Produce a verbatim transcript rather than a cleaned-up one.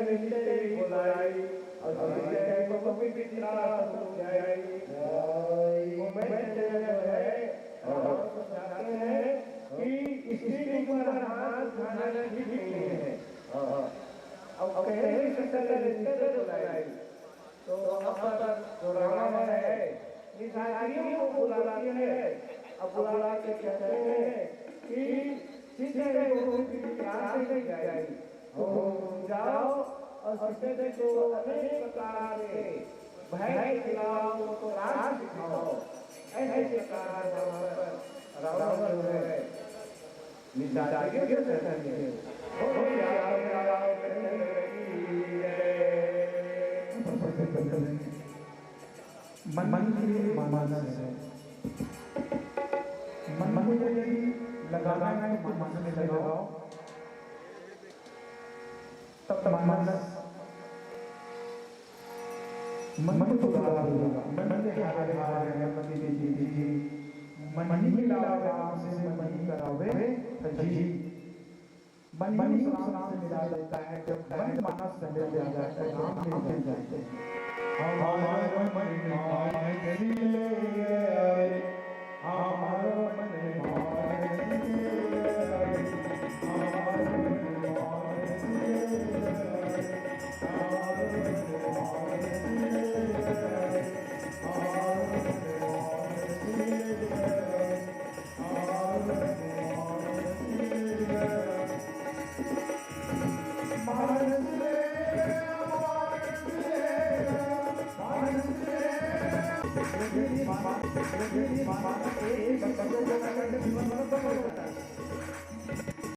मिलते ही बुलाई और मिलते ही बहुत ही विचित्र हो जाए। वो मैं जो है, और चाहते हैं कि इस चीज पर हाथ उठाना ठीक नहीं है। अब कहीं से रिश्ते बुलाई, तो अब जो रावण है, निशाचरियों को बुलाती है। अब बुला के कहते हैं कि सीता को भी प्यार से जाए, तो जाओ और सीता को अनेक प्रकार के भय खिलाओ, तो राज दिखाओ। ऐसे प्रकार रावण जो है, निशाचरियों के साथ है। बोलो राम राम कृष्ण की जय। मन के लिए मानस है। मन को यदि लगाना है तो मानस में लगाओ, तब मानस मन को सुधार होगा। मन के हरे हरे मन के जी जी मन ही मिलावे राम से, मन ही करावे जी। मन ही उस राम से मिला देता है। जब मन मानस से मिल जाता है, राम मिल जाते हैं। हमार मन मानस ले आए, हमार मन मानस ले आए, हमार मन मानस ले आए, हमार मन मानस ले आए, हमार मन मानस ले आए।